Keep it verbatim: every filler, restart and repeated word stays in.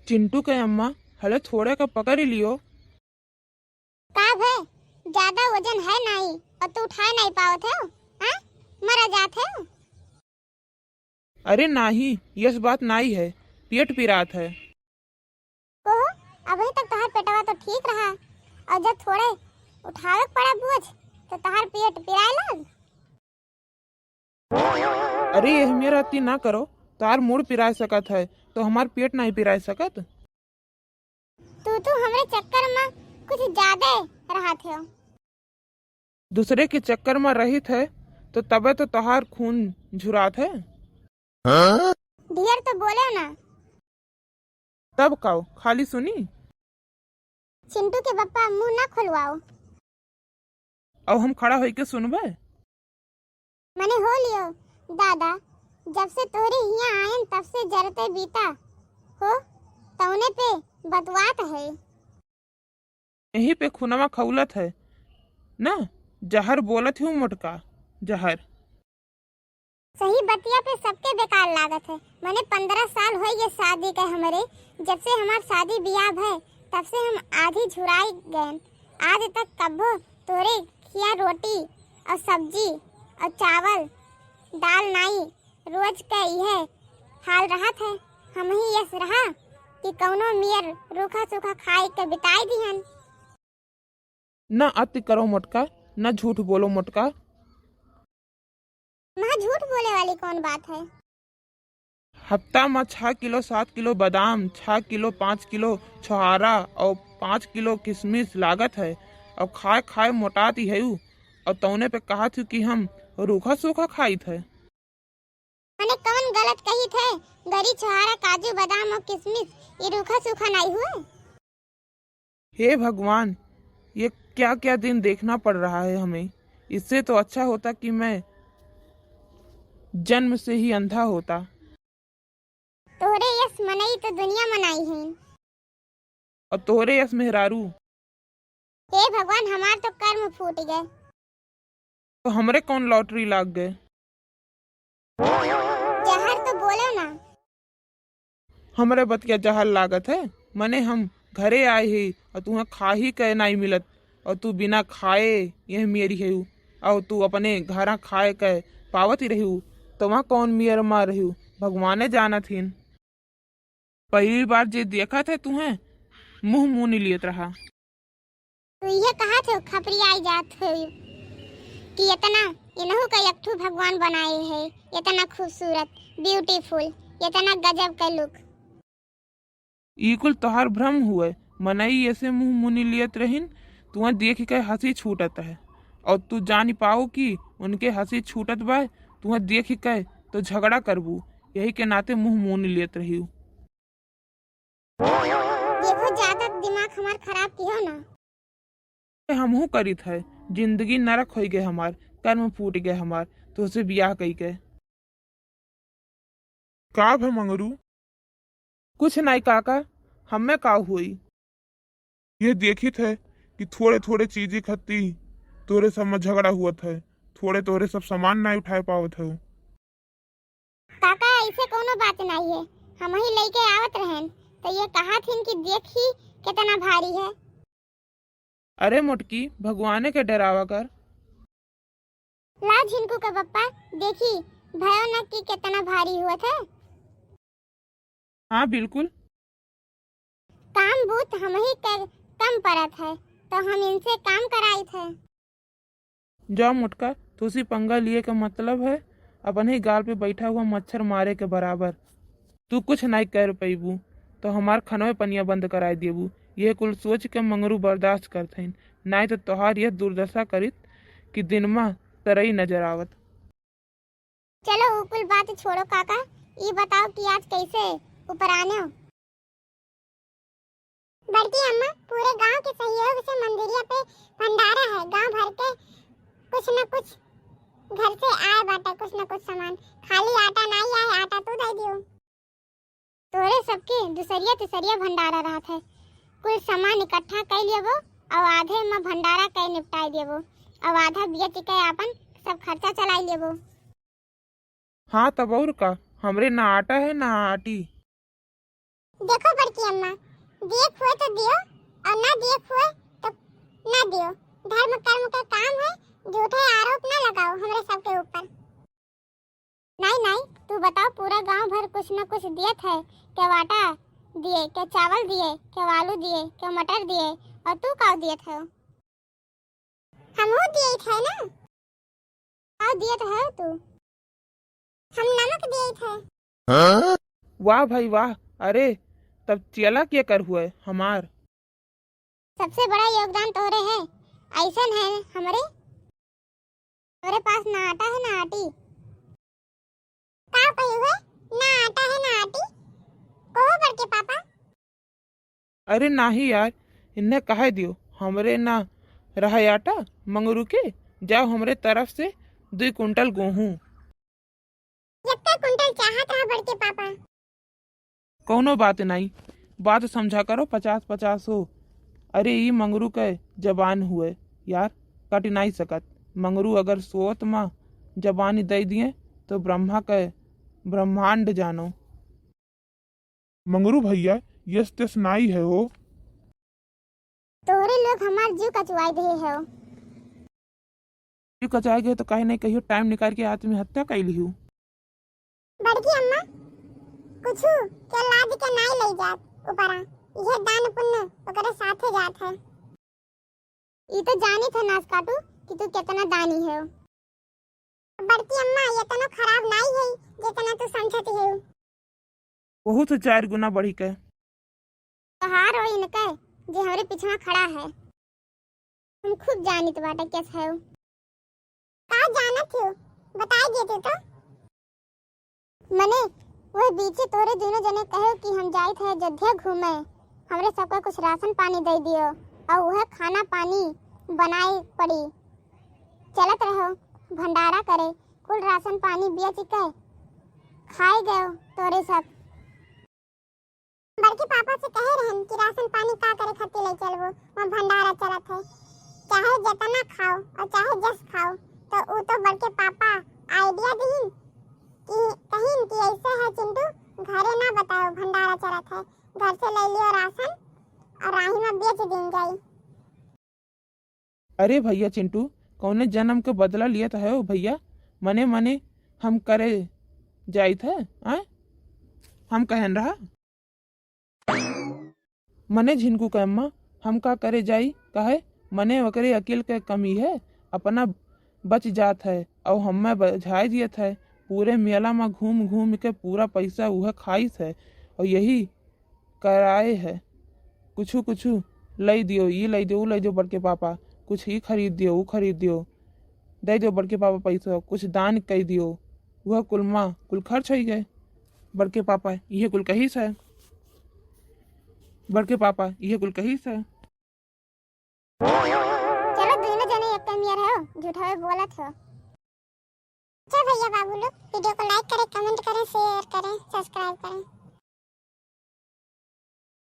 चिंटू के अम्मा, हले थोड़े का पकड़ लियो। का भे, ज्यादा वजन है नाई और तू उठाए नाई पावत हो, हाँ? मरा जात हो। अरे नाही, यस बात नाई है, पेट पिरात है। ओहो, अबही तक तोहार पेटवा तो ठीक रहा, और जब थोड़े उठावे के पड़ा बोझ, तो तोहार पेट पिराए लाग। अरे, यह मेरा अति ना करो, तोहार मूड़ पिराए सकत है, तो हमार पेट नहीं पिराए सकत। तू, तू हमरे चक्कर में कुछ ज्यादा रहत हो। दूसरे के चक्कर में रहित है, तो तबे तो तोहार खून झुरात है। ढेर तो बोले ना। तब काओ, खाली सुनी? चिंटू के पप्पा, मुंह ना खुलवाओ। अब हम खड़ा होइके सुनबे? मने हो लियो दादा, जब से तोहरे हियां आयन तब से जरते बीता हो, तौने पे बतवात है। यही पे खुनवा खौलत है ना, जहर बोलत हूँ मोटका, जहर। सही बतिया पे सबके बेकार लागत है। मने पन्द्रह साल होई गए शादी के हमरे, जब से हमार शादी बियाह भय, तब से हम आधी झुराई गए। आज तक कब्बो तोरे खिया रोटी और सब्जी और चावल, दाल नाई, रोज के इहे हाल रहत है। हम ही यस रहा कि कौनो मियर रूखा सूखा खाए के बिताई दिहन। ना अति करो मोटका, ना झूठ बोलो मोटका। महा झूठ बोले वाली कौन बात है? हफ्ता में छह किलो, सात किलो बादाम, छह किलो, पाँच किलो छोहारा और पाँच किलो किशमिश लागत है। और खाए खाए मोटात ही है उ, और तौने पे कहत हूँ कि हम रूखा सूखा खाइत है। मने कौन गलत कही थे? गरी, छोहारा, काजू, बादाम और किशमिश, ये रूखा सूखा नहीं हुए? हे भगवान, ये क्या क्या दिन देखना पड़ रहा है हमें। इससे तो अच्छा होता कि मैं जन्म से ही अंधा होता। तोहरे यस मनई तो दुनिया मनाई है। और तोहरे यस मेहरारू। हे भगवान, हमार तो कर्म फूट गए। तो हमरे कौन लॉटरी लाग गए? जहर तो बोलो ना। हमरे बतिया जहर लागत है, मने हम घरे आए ही और तुहें खाही के नाई मिलत, और तू बिना खाए यह मेरी है, और तू अपने घरा खाए के पावत ही रही, तो वहाँ कौन मेर मा रही, भगवाने जानत हिन। पहली बार जे देखत है तुहें, मुंह मुनी लियत रहा। तू ये कहा थे खपरी आई जात हो कि इतना इनहू का एक ठू भगवान बनाए है, इतना खूबसूरत, beautiful, इतना गजब का look। ई कुल तोहार भ्रम हुए, मनई ऐसे मुंह मुनी लियत रहिन, तुहें देख के हंसी छूटत है, और तू जानी पाओ कि उनके हंसी छूटत बा, तुहें देख के तो झगड़ा करबू, यही के नाते मुंह मुनी लियत रही। देखो, ज्यादा दिमाग हमार खराब किहो ना। ए, हमहू करित है, जिंदगी नरक होई गए हमार, कर्म फूट गए हमार, तोसे बियाह कई के। का भे मंगरू? कुछ नाई काका, हमें का होई? ये देखित है कि थोड़े थोड़े चीजी खत्ती तोरे सब में झगड़ा हुअत है, थोड़े तोरे सब सामान नाई उठाए पावत है। काका, ऐसे कोनो बात नाई है, हम ही लेके आवत रहन, तो ये कहा थिन कि देखी कितना भारी है। अरे मोटकी, भगवाने के डरावा कर। ला झिनकू का पप्पा, देखी भयो न कि कितना भारी हुआ था। हाँ बिल्कुल। काम बूत हम ही कर कम परत है, तो हम इनसे काम कराइत है। जा मोटका, तोसी पंगा लिए का मतलब है, अपन ही गाल पे बैठा हुआ मच्छर मारे के बराबर। तू कुछ नाई कर पैबू, तो हमार खनवे पनिया बंद कराए देबू। ये कुल सोच के मंगरू बर्दाश्त करत हइन, नाई तो तोहार यह दुर्दशा करित कि दिन मा तरई नजर आवत। चलो, उ कुल बात छोड़ो काका, ई बताओ कि आज कैसे उपरान्यो? बड़की अम्मा, पूरे गांव के सहयोग से मंदिरिया पे भंडारा है। गांव भर के कुछ न कुछ घर से आए बाटे, कुछ न कुछ सामान। खाली आटा नाई आए, आटा तू दे दियो। तोरे सबके दुसरिया तिसरिया भंडारा रहत है। कुल सामान इकट्ठा कई लेबो और आधे में भंडारा कई निपटाई देबो और आधा बेच के आपन सब खर्चा चलाई लेबो। हाँ, तब और का, हमरे ना आटा है ना आटी। देखो बड़की अम्मा, दिए हुए तो दियो और ना दिए हुए तो ना दियो। धर्म कर्म के काम है, झूठे आरोप ना लगाओ हमरे सबके ऊपर। नाई, नाई, तू बताओ, पूरा गांव भर कुछ न कुछ दियत है, के आटा दिए, के चावल दिए, के आलू दिए, के मटर दिए, और तू का दियत है? हमहू दियत है ना। का दियत है तू? हम नमक दियत है। हाँ? वाह भाई वाह, अरे तब चेला के कर हुए हमार। सबसे बड़ा योगदान तोहरे है, ऐसन है हमरे। तोरे पास ना आटा है ना आटी। का कही हुए? ना आटा है ना आटी। कहो बड़के पापा। अरे नाही यार, इन्हें कहे दियो, हमरे ना रहा आटा मंगरू के, जाओ हमरे तरफ से दुई कुंटल गेहूं। यक्का कुंटल चाहत रहा बड़के पापा। कौनो बात नाई, बात समझा करो पचास पचास हो। अरे ई मंगरू के जबान हुए यार, कट नाई सकत। मंगरू अगर सोत मा जबानी दई दिए तो ब्रह्मा के ब्रह्मांड जानो। मंगरू भैया, यस तस नाई है हो। तोहरे लोग हमार जीव कचवाई दिए हो। जीव कचवाई गए तो काहे नहीं कहियो टाइम निकाल के आत्महत्या कर लिहू। बड़की अम्मा, कुछु के लाद के नाई ले जात ऊपरा, यह दान पुण्य ओकरे साथे जात है। ई तो जानित है नास काटू कि तू कितना दानी है। बड़की अम्मा, ये तनो खराब नाई है जितना तू समझत है। बहुत से चार गुना बढ़ी के। तोहार और इनके जे हमरे पीछे खड़ा है, हम खूब जानित बाटे कैसे है। का जानत हो, बताई देते तो। मने, वह बीचे तोरे दुनो जने कहे कि हम जाइत है अयोध्या घूमे, हमरे सबके कुछ राशन पानी दे दियो, और वह खाना पानी बनाए पड़ी। चलत रहो भंडारा करे, कुल राशन पानी बेच के खाए गयो तोरे सब। बड़के पापा से कहे रहन कि राशन पानी का करे खातिर ले चलबो, वहाँ भंडारा चलत है। चाहे जितना खाओ और चाहे जस खाओ, तो उ तो बड़के पापा आइडिया दीन कि कहिन कि ऐसे है चिंटू, घरे ना बताओ, भंडारा चलत है, घर से ले लियो राशन और राही में बेच दीन जाई। अरे भैया चिंटू, कौने जन्म के बदला लियत हो भैया? मने मने हम करे जाइत है, आय? हम कहन रहा। मने झिनकू के अम्मा, हम का करे जाई, कहे? मने ओकरे अकिल के कमी है, अपना बच जात है, और हमें बझाए दियत है। पूरे मेला में घूम घूम के पूरा पैसा उहे खाइस है, और यही कराए है। कुछु कुछु लई दियो, ई लई दियो, ऊ लई दियो बड़के पापा, कुछ ई खरीद दियो, ऊ खरीद दियो, दे दियो बड़के पापा पैसा, कुछ दान कई दियो, वह कुल मा कुल खर्च होई गए। बड़के पापा इहे कुल कहिस है, बड़के पापा इहे कुल कहिस है। चलो, दुनो जने एक मियर हो, झूठावे बोलत हो। अच्छा भैया बाबू लोग, वीडियो को लाइक करें, कमेंट करें, शेयर करें, सब्सक्राइब करें।